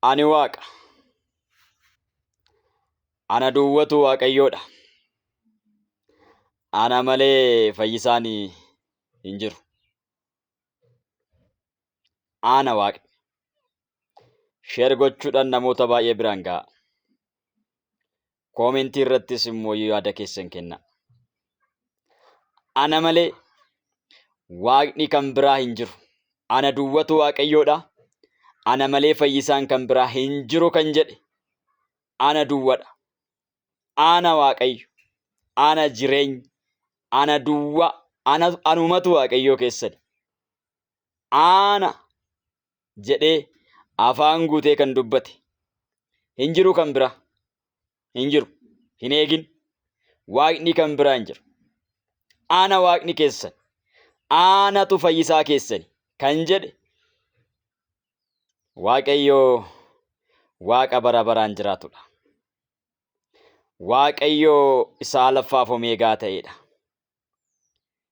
Ani Waaqa. Ana duwwatu Waaqayyoodha. Ana malee fayyisaan hin jiru. Ana Waaqni. Share gochuudhaan namoota baay'ee biraan ga'a. Koomentii irrattis immoo yaada keessan kennaa. Ana malee Waaqni kan biraa hin jiru. Ana duwwatu Waaqayyoodha. Ana malee fayyisaan kan biraa hin jiru kan jedhe ana duwwadha. Ana Waaqayyo. Ana jireenya. Ana duwwaa. Ana anumatu Waaqayyoo keessani. Ana jedhee afaan guutee kan dubbate hin jiru kan biraa. Hin jiru. Hin eegin. Waaqni kan biraa hin jiru. Ana Waaqni keessan. Anatu fayyisaa keessani kan jedhe Waaqayyo Waaqa bara baraan jiraatudha. Waaqayyo isa alfaaf omeegaa ta'edha.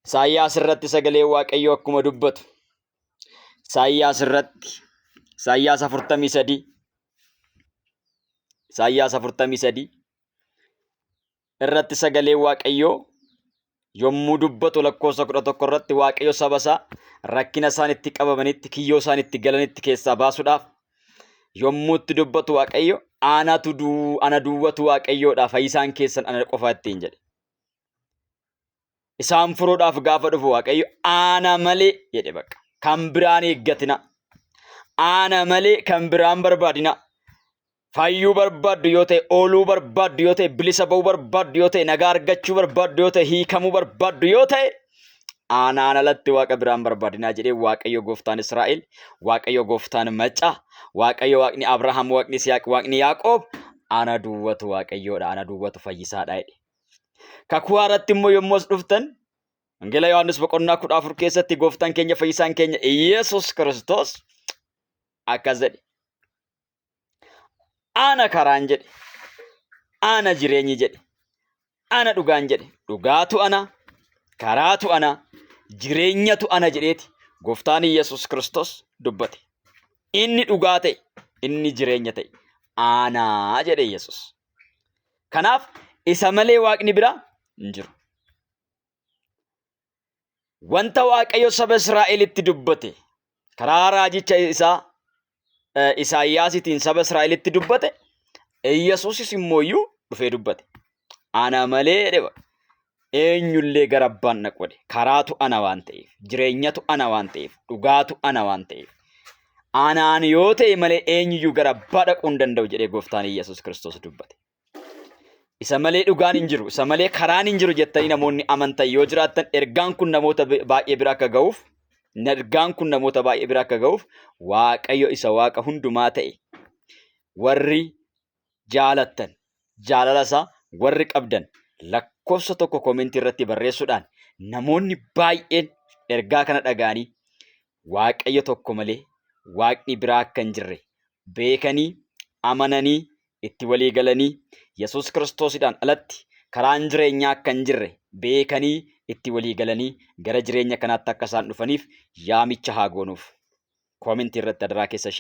Isaayyaas irratti sagalee Waaqayyoo akkuma dubbatu Isaayyaas irratti Isaayyaas 43 Isaayyaas 43 irratti sagalee Waaqayyoo yommuu dubbatu lakkoofsa 11 irratti Waaqayyo saba isaa rakkina isaan itti qabamanitti kiyyoo isaan itti galanitti keessaa baasuudhaaf yommuu itti dubbatu Waaqayyo anatu duu ana duwwatu Waaqayyoodha fayyisaan keessan ana qofa ittiin jedhe. Isaan furuudhaaf gaafa dhufu Waaqayyo ana malee jedhe bakka. Kan biraan eeggatina. Ana malee kan biraan barbaadina. Fayyuu barbaaddu yoo ta'e, ooluu barbaaddu yoo ta'e, bilisa ba'uu barbaaddu yoo ta'e, nagaa argachuu barbaaddu yoo ta'e, hiikamuu barbaaddu yoo ta'e, anaan alatti waaqa biraan barbaadinaa jedhee Waaqayyo gooftaan Israa'el, Waaqayyo gooftaan Maccaa, Waaqayyo Waaqni Abrahaam, Waaqni Yisihaaq, Waaqni Yaaqoob ana duwwatu Waaqayyoodha, ana duwwatu fayyisaadha jedhe. Kakuu haaraatti immoo yommuu as dhuftan Wangeela Yohaannis boqonnaa 14 keessatti gooftaan keenya fayyisaan keenya Iyesuus Kiristoos akkas jedhe. Ana karaan jedhe. Ana jireenyi jedhe. Ana dhugaan jedhe. Dhugaatu ana, karaatu ana, jireenyatu ana jedheeti gooftaan Iyesuus Kiristoos dubbate. Inni dhugaa ta'e, inni jireenya ta'e, ana jedhe Yesuus. Kanaaf isa malee waaqni biraa hin jiru. Wanta Waaqayyo saba Israa'elitti dubbate karaa raajicha isaa Isaayyaasitiin saba Israa'elitti dubbate Yesuusis immoo iyyuu dhufee dubbate. Ana malee jedhe eenyullee gara abbaan dhaqu jedhe. Karaatu ana waan ta'eef, jireenyatu ana waan ta'eef, dhugaatu ana waan ta'eef. Anaan yoo ta'e malee eenyuyyuu gara abbaa dhaquu hin danda'u jedhee gooftaan Yesuus Kiristoos dubbate. Isa malee dhugaan hin jiru, isa malee karaan hin jiru jettanii namoonni amantan yoo jiraattan ergaan kun namoota baay'ee bira akka ga'uuf, ergaan kun namoota baay'ee bira akka ga'uuf Waaqayyo isa Waaqa hundumaa ta'e warri jaalattan jaalala isaa warri qabdan lakkoofsa tokko koomentii irratti barreessuudhaan namoonni baay'een ergaa kana dhaga'anii Waaqayyo tokko malee Waaqni biraa akka hin jirre beekanii amananii itti walii galanii Yesuus Kiristoosidhaan alatti karaan jireenyaa akka hin jirre beekanii itti walii galanii gara jireenya kanaatti akka isaan dhufaniif yaamicha haa goonuuf. Koomentii irratti adaraa keessa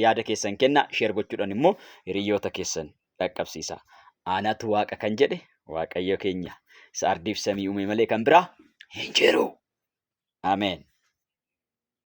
yaada keessan kenna sheer gochuudhaan immoo hiriyoota keessan dhaqqabsiisa. Anatu Waaqa kan jedhe Waaqayyo keenya isa ardiif samii uume malee kan biraa hin jiru. Ameen.